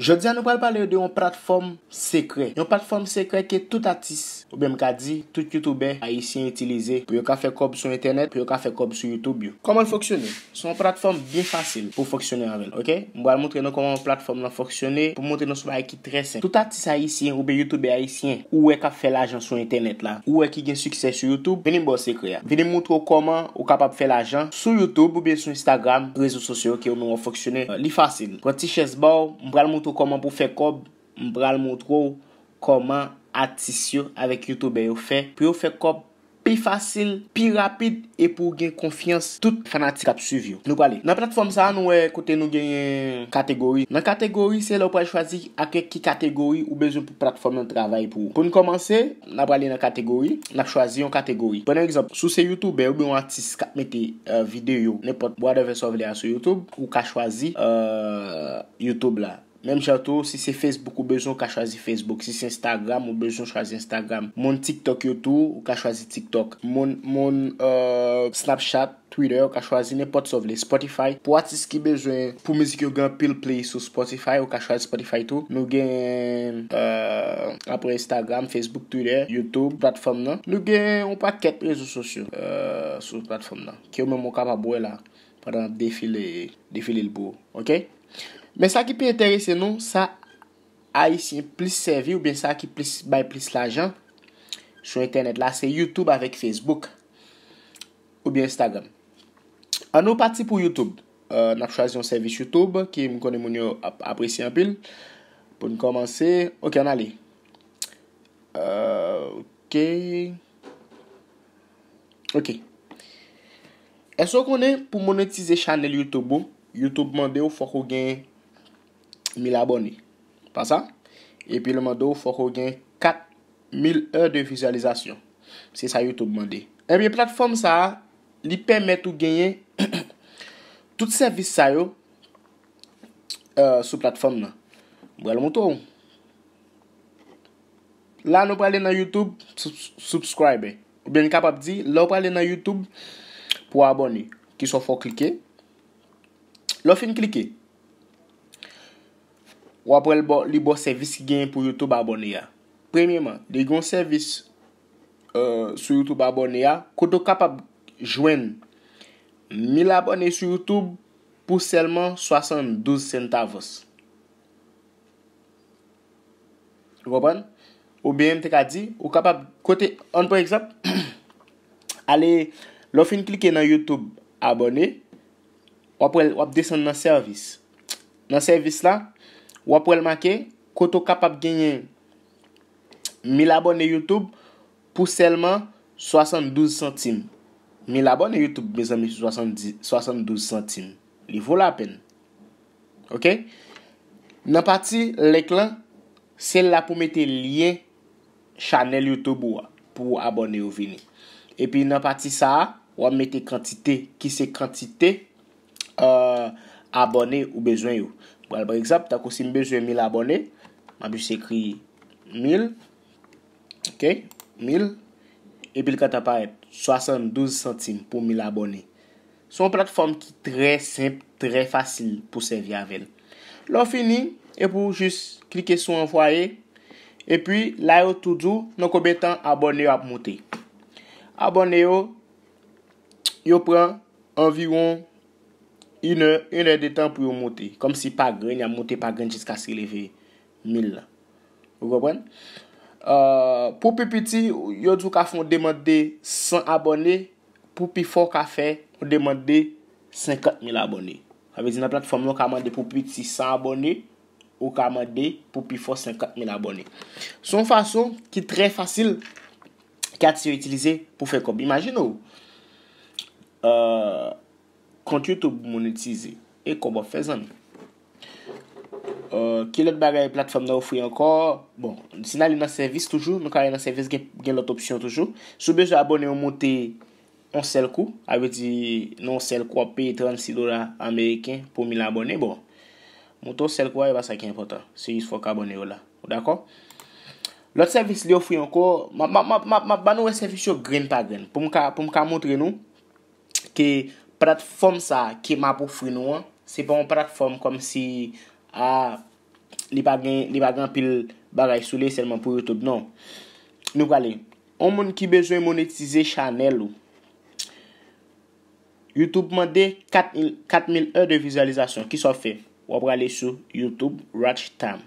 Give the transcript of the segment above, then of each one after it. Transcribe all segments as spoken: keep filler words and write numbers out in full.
Jodi a nou pral pale de yon platfòm sekrè. Yon platfòm sekrè ke tout atis, oubyen m ka di, tout youtubè ayisyen itilize pou yo ka fè kòb sou entènèt, pou yo ka fè kòb sou YouTube yo. Kòman l fonksyone? Se yon platfòm byen fasil pou fonksyone avè l, oke? M pral montre nou kòman platfòm nan fonksyone, pou montre nou sou bagay ki trè senp. Tout atis ayisyen oubyen youtubè ayisyen ou wè k ap fè lajan sou entènèt la, ou wè ki gen siksè sou YouTube, vini m ba w sekrè a. Vini m montre w kòman ou kapab fè lajan sou YouTube oubyen sou Instagram, rezo sosyo ke ou menm w ap fonksyone. Li fasil. Pran ti chèz ba w, m pral montre w kòman pou w fè kòb, m pral montre w kòman atis yo avèk youtubè yo fè pou yo fè kòb pi fasil, pi rapid, e pou w gen konfyans tout fanatik k ap swiv yo. Nou prale. Nan platfòm sa a, nou wè kote nou genyen kategori. Nan kategori, se la w pral chwazi avèk ki kategori ou bezwen pou platfòm nan travay pou ou. Pou n kòmanse, n a prale nan kategori, n ap chwazi yon kategori. Pran egzanp, si w se youtubè oubyen yon atis k ap mete, eh, videyo, nenpòt whatever sa w vle a sou YouTube, ou ka chwazi, eh, YouTube la. Menm jan tou, si se Facebook ou bezwen, ou ka chwazi Facebook. Si se Instagram ou bezwen, chwazi Instagram. Moun TikTok yo tou, ou ka chwazi TikTok. Moun, moun, eh, Snapchat, Twitter, ou ka chwazi nenpòt sa w vle. Spotify. Pou atis ki bezwen, pou mizik yo gen anpil play sou Spotify, ou ka chwazi Spotify tou. Nou gen, eh, apre Instagram, Facebook, Twitter, YouTube, platfòm nan. Nou gen yon pakèt rezo sosyo, eh, sou platfòm nan. Ke ou menm ou kapab wè la, pandan n ap defile, defile l pou ou. Oke? Men sa ki pi enterese nou, sa ayisyen plis sèvi oubyen sa ki plis bay plis lajan sou entènèt la, se YouTube avèk Facebook oubyen Instagram. Ann nou pati pou YouTube. Eh, n ap chwazi yon sèvis YouTube ke m konnen moun yo ap apresye anpil. Pou n kòmanse, oke, ann ale. Eh, oke. Oke. Èske w konnen pou monetize chanèl YouTube ou, YouTube mande w fòk ou gen mil abòne? Pa sa? Epi l mande w fòk ou gen kat mil è de vizyalizasyon. Se sa YouTube mande. Ebyen, platfòm sa a, li pèmèt ou genyen tout sèvis sa yo, eh, sou platfòm nan. M pral montre w. La, nou prale nan YouTube, sub-, subscribe. Oubyen n kapab di, lè w prale nan YouTube pou abòne, kisa w fè w klike. Lè w fin klike, w ap wè l ba w, li ba w sèvis ki genyen pou YouTube abòne a. Premyèman, li gen yon sèvis, eh, sou YouTube abòne a, kote w kapab jwenn mil abòne sou YouTube pou sèlman swasanndouz centavos. Ou konprann? Oubyen m te ka di, ou kapab kote, ann pran egzanp, ale, lè w fin klike nan YouTube abòne, w ap wè, w ap desann nan sèvis. Nan sèvis la, w ap wè l make kote w kapab genyen mil abòne YouTube pou sèlman swasanndouz santim. Mil abòne YouTube, mezanmi, sou swasanndouz santim. Li vo lapenn. Oke? Nan pati link lan, se la pou mete lyen chanèl YouTube ou a pou abòne yo vini. Epi nan pati sa a, w ap mete kantite, ki se kantite, eh, abòne ou bezwen yo. Pral pran egzanp, tankou si m bezwen mil abòne, m ap jis ekri mil, oke, mil, epi l ka ta parèt swasanndouz santim pou mil abòne. Se yon platfòm ki trè senp, trè fasil pou sèvi avè l. Lè w fini, epi w jis klike sou anvwaye, epi la yo tou di w nan konbyen tan abòne yo ap monte. Abòne yo, yo pran anviwon inè, inè de tan pou yo monte. Kòmsi pa grenn, y ap monte pa grenn jiskaske l rive mil la. Ou konprann? Eh, pou pi piti, yo di w ka fè yon demann de san abòne, pou pi fò w ka fè yon demann de senkant mil abòne. Sa vle di nan platfòm nan, ou ka mande pou piti san abòne, ou ka mande pou pi fò senkant mil abòne. Se yon fason ki trè fasil ke atis yo itilize pou fè kòb. Imajine w, eh, kont YouTube monetize. E kòb w ap fè, zanmi. Eh, ki lòt bagay platfòm nan ofri ankò? Bon, si n ale nan sèvis toujou, nou ka ale nan sèvis, gen, gen lòt opsyon toujou. Si w bezwen abòne w monte yon sèl kou, sa vle di nan yon sèl kou w ap peye trannsis dola ameriken pou mil abòne, bon, monte yon sèl kou a, e pa sa ki enpòtan. Se jis fòk abòne yo la. Ou dakò? Lòt sèvis li ofri ankò, m ap, m ap, m ap, m ap, m ap ba nou wè sèvis yo grenn pa grenn. Pou m ka, pou m ka montre nou ke platfòm sa a ke m ap ofri nou an, se pa yon platfòm kòmsi, a, li pa gen, li pa gen anpil bagay sou li, sèlman pou YouTube, non. Nou prale. Yon moun ki bezwen monetize chanèl ou. YouTube mande kat mil, kat mil è de vizyalizasyon. Kisa w fè? W ap prale sou YouTube Watch Time.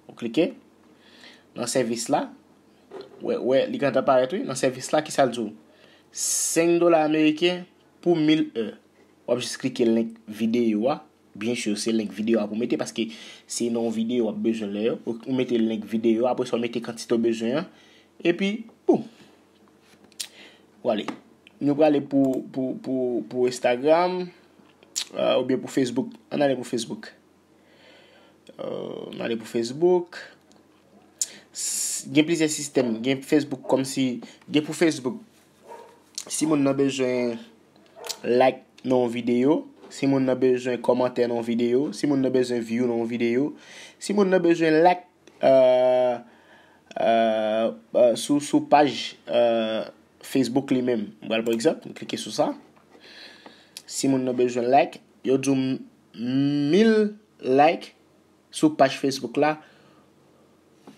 Ou klike nan sèvis la. Wè, wè, li gentan parèt, wi. Nan sèvis la, kisa l di w? Senk dola ameriken pou mil è. W ap jis klike link videyo a. Byen si, se link videyo a pou mete, paske se nan yon videyo w ap bezwen lè yo. Ou, ou mete link videyo a, apre sa, w mete kantite w bezwen an. Epi, boum. Ou ale. Nou prale pou, pou, pou, pou Instagram, euh, oubyen pou Facebook. Ann ale pou Facebook. Euh, ann ale pou Facebook. S-, gen plizyè sistèm. Gen Facebook kòmsi, gen pou Facebook. Si moun nan bezwen like nan yon videyo, si moun nan bezwen kòmantè nan yon videyo, si moun nan bezwen view nan yon videyo, si moun nan bezwen like, euh, euh, euh, sou, sou paj, euh, Facebook li menm. M pral pran egzanp, m klike sou sa. Si moun nan bezwen like, yo di w m-, mil like sou paj Facebook la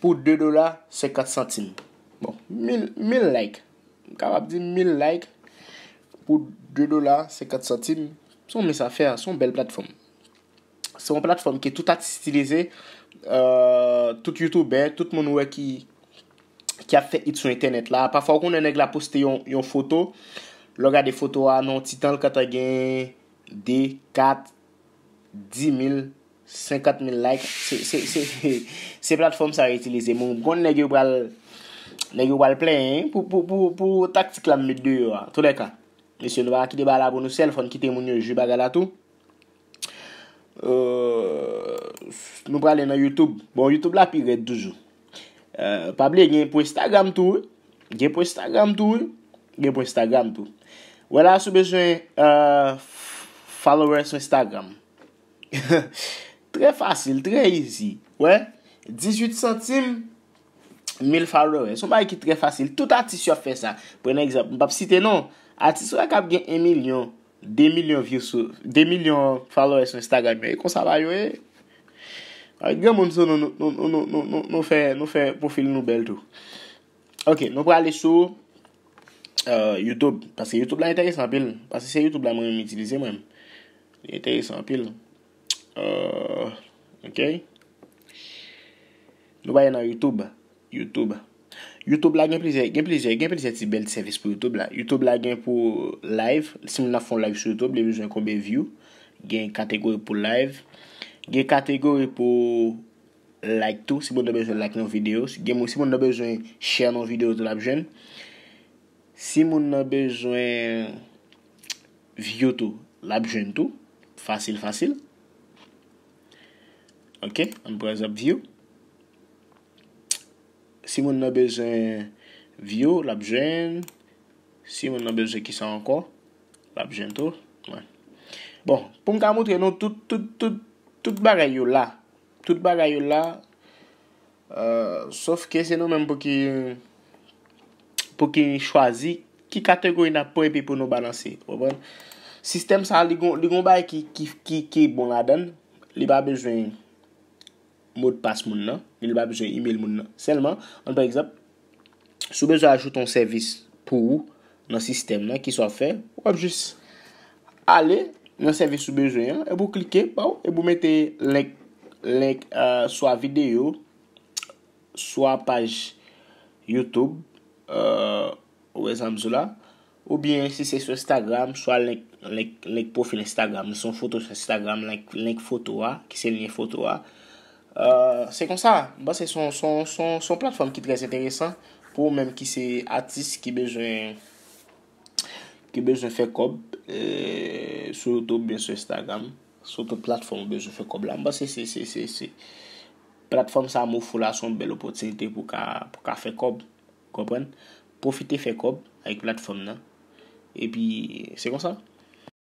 pou de dola senkant santim. Bon, mil, mil like. M kapab di mil like pou de dola senkant santim. Se yon mens afè, se yon bèl platfòm. Se yon platfòm ke tout atis itilize, euh, tout youtubè, tout moun ou wè ki, ki ap fè hit sou entènèt la. Pafwa ou konnen nèg la poste yon, yon foto, lè w gade foto a nan yon ti tan, l gentan gen de, kat, dis mil, senkant mil like. Se, se, se, se platfòm sa yo itilize. Mwen konn nèg yo pral, nèg yo pral plenyen pou, pou, pou, pou taktik la m met deyò a. Toulèka, mesye, nou pa ka kite bagay la pou nou sèl, fò n kite moun yo jwi bagay la tou. Euh, nou prale nan YouTube. Bon, YouTube la pi rèd toujou. Euh, pa bliye gen pou Instagram tou, wi. Gen pou Instagram tou, wi. Gen pou Instagram tou. Wè la, si w bezwen, euh, f-, followers sou Instagram. Trè fasil, trè easy. Wè, dizuit santim, mil followers. Se yon bagay ki trè fasil. Tout atis yo ap fè sa. Pran egzanp, m p ap site non. Atis ou wè k ap gen en milyon, de milyon view sou, de milyon followers sou Instagram yo. E konsa ba yo ye. Ay, granmoun sou nou, nou, nou fè, nou fè pwofil nou bèl tou. Ok, nou prale sou, euh, YouTube. Paske YouTube la enteresan anpil. Paske se YouTube la mwen menm itilize mwen menm. Li enteresan anpil. Euh, ok. Nou prale nan YouTube. YouTube. YouTube la gen plizyè, gen plizyè, gen plizyè ti bèl ti sèvis pou YouTube la. YouTube la gen pou live. Si moun nan fè yon live sou YouTube, li bezwen konbyen view. Gen kategori pou live. Gen kategori pou like tou. Si moun nan bezwen like nan videyo. Si gen moun, si moun nan bezwen share nan videyo tou, l ap jwenn. Si moun nan bezwen view tou, l ap jwenn tou. Fasil, fasil. Ok, ann pran egzanp view. Si moun nan bezwen view, l ap jwenn. Si moun nan bezwen kisa ankò, l ap jwenn tou. Bon, pou m ka montre nou tout, tout, tout, tout bagay yo la. Tout bagay yo la. Euh, sof ke se nou menm pou ki, pou ki chwazi ki kategori n ap pran epi pou nou balanse. Ou konprann? Sistèm sa, li gon, li gon bagay ki, ki, ki, ki bon ladan l. Li pa bezwen modpas moun nan, li pa bezwen email moun nan. Sèlman, ann pran egzanp, si w bezwen ajoute yon sèvis pou ou nan sistèm nan, kisa w ap fè? W ap jis ale nan sèvis ou bezwen an, epi w klike, baw, epi w mete link, link, euh, swa videyo, swa paj YouTube, euh, ou wè sa m sou la, oubyen si se sou Instagram, swa link, link, link pwofil Instagram, se yon foto sou Instagram, link, link foto a, ki se lyen foto a. Euh, se konsa, m panse se yon, se yon, se yon, se yon platfòm ki trè enteresan pou ou menm ki se atis ki bezwen, ki bezwen fè kòb, euh, sou YouTube oubyen sou Instagram, sou tout platfòm ou bezwen fè kòb la. M panse se, se, se, se platfòm sa Mofo la se yon bèl opòtinite pou ka, pou ka fè kòb. Konprann? Pwofite fè kòb avèk platfòm nan. Epi, se konsa.